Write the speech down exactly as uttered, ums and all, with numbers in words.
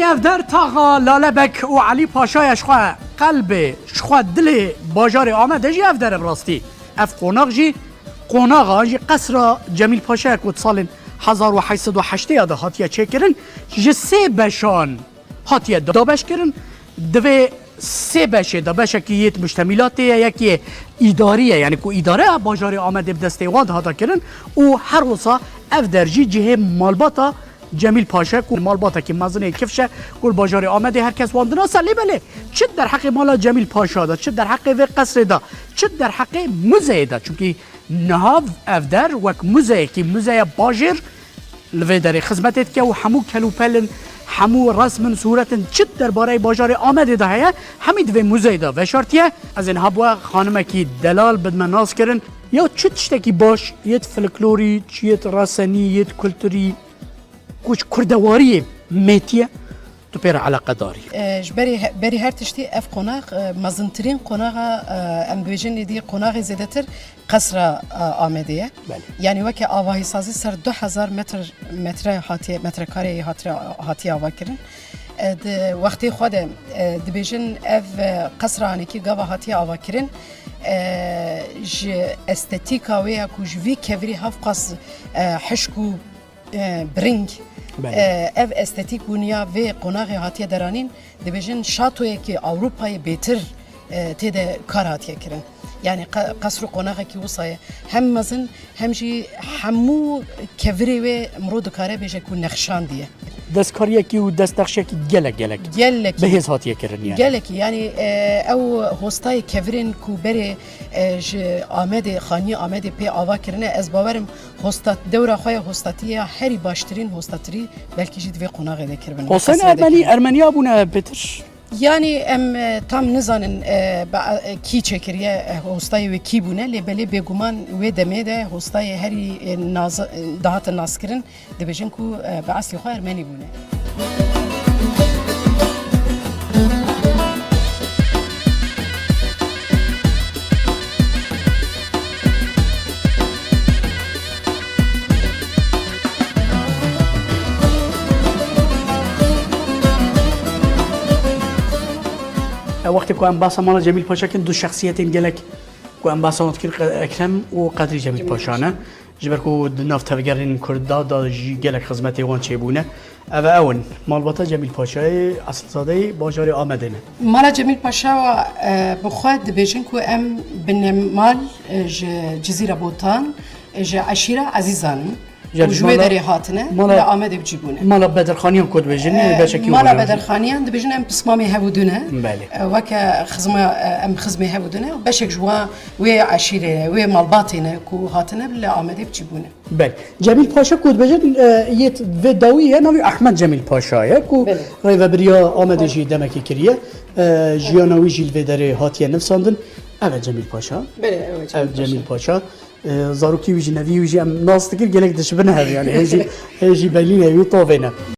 Ev der taxa Lalebek û Elî Paşa ye, ji xwe qelbê, ji xwe dilê bajarê Amedê jî ev der e bi rastî. Ev qonax jî qonaxa jî qesra Cemîl Paşa ye ku di salên hezar û heşt sed û heştê ya de hatiye çêkirin, ji sê beşan hatiye dabeşkirin. Di vê sê beşê de beşekî yêt muştemîlatê ye, yekê îdarî ye, yanî ku îdareya bajarê Amedê bi destê wan dihata kirin û her wisa ev der jî cihê malbata Cemîl Paşa ku malbatekî mezin ê kifş e ku li bajarê Amedê her kes wan dinase. Lê belê çi derheqê mala Cemîl Paşa de, çi derheqê vê qesrê de, çi derheqê muzeyê de, çimkî niha ev der wek muzeyekî, muzeya bajêr li vê derê xizmetê dike û hemû kelûpelin, hemû resmin, sûretin çi derbareyê bajarê Amedê de heye, hemî di vê muzeyê de veşartiye. Ez ê niha bi we xanimekî delal bidime nas kirin. Ya çi tiştekî baş yêt folklorî, çi yêt resenî, yêt kulturî, ku ji kurdewariyê mêtiye, tu pê re eleqedar î. E, ji berî he-, berî her tiştî ev qonax, e, mezintirîn qonaxa, e, em dibêjin êdî qonaxê zêdetir qesra, e, Amedê ye. Belê. Yanî weke avahîsazî ser du hezar metr, metre hatiye, metrekareyê hatire, hatiye avakirin. E, di wextê xwe de, e, dibêjin ev, e, qesra anîkî gava hatiye avakirin, e, ji estetîka wê ya ku ji vî kevirî hevqas, e, hişk û e, biring, Belê. e, ev estetîk bûniya vê qonaxê hatiye deranîn, dibêjin şatoyekî Ewropayê bêtir, e, tê de kar hatiye kirin. Yanî qe-, qesr û qonaxekî wisa ye. Hem mezin, hem jî hemû kevirê wê mirov dikare bêje ku nexşandiye. Destkariyekî û destnexşiyekî gelek, gelek Gelekî. bi hêz hatiye kirin yani. Gelekî, yanî, e, ew hostayê kevirên ku berê, e, ji Amedê, xaniyê Amedê pê ava kirine, ez bawerim Hostat, dewra xwe ya hostatî ya herî baştirîn hostatirî belkî jî di vê qonaxê de kiribin. Hosên Qesrê de Ermenî, kiribin. Ermeniya bûne pêtir? Yanî em, e, tam nizanin, e, ba-, e, kî çêkiriye, e, hostayê wê kî bûne, lê belê bêguman wê demê de hostayê herî, e, naza-, e, dihate naskirin, dibêjin ku, e, bi eslê xwe Ermenî bûne. Wextê ku em behsa mala Cemîl Paşa kirin, du şexsiyetên gelek ku em behsa wan dikin, Qe-, Ekrem û Qedrî Cemîl Paşa ne. Ji ber ku di nav tevgerên Kurda de jî gelek xizmetê wan çêbûne. Ev ew in. Malbata Cemîl Paşayê, esilzadeyê bajarê Amedê ne. Mala Cemîl Paşa, e, bi xwe dibêjin ku em binemal, e, ji Cizîra Botan, e, ji eşîra Ezîzan in. Û ji wê derê hatine, mala, li Amedê bi cî bûne. Mala Bedirxaniyan ku dibêjin, e, beşekî mala Bedirxaniyan dibêjin em pismamê hev û du ne. Belê. E, weke xizma, e, em xizmê hev û du ne. Beşek ji wan wê eşîrê ne, wê malbatê ne ku hatine li Amedê bi cî bûne. Belê. Cemîl Paşa ku dibêjin, e, yê vê dawî ye, navî Ehmed Cemîl Paşa ye ku Belê. rêvebiriya Amedê jî demekî kiriye. E, jiyana wî jî li vê derê hatiye nivsandin. Ev e Cemîl Paşa. Belê, ew e Cemîl Ev Cemîl Paşa. Paşa. E, zarokî wî jî, nevî wî jî em nas dikir, gelek dişibin hev yani. Hê jî, hê jî belî ne wî tavê ne.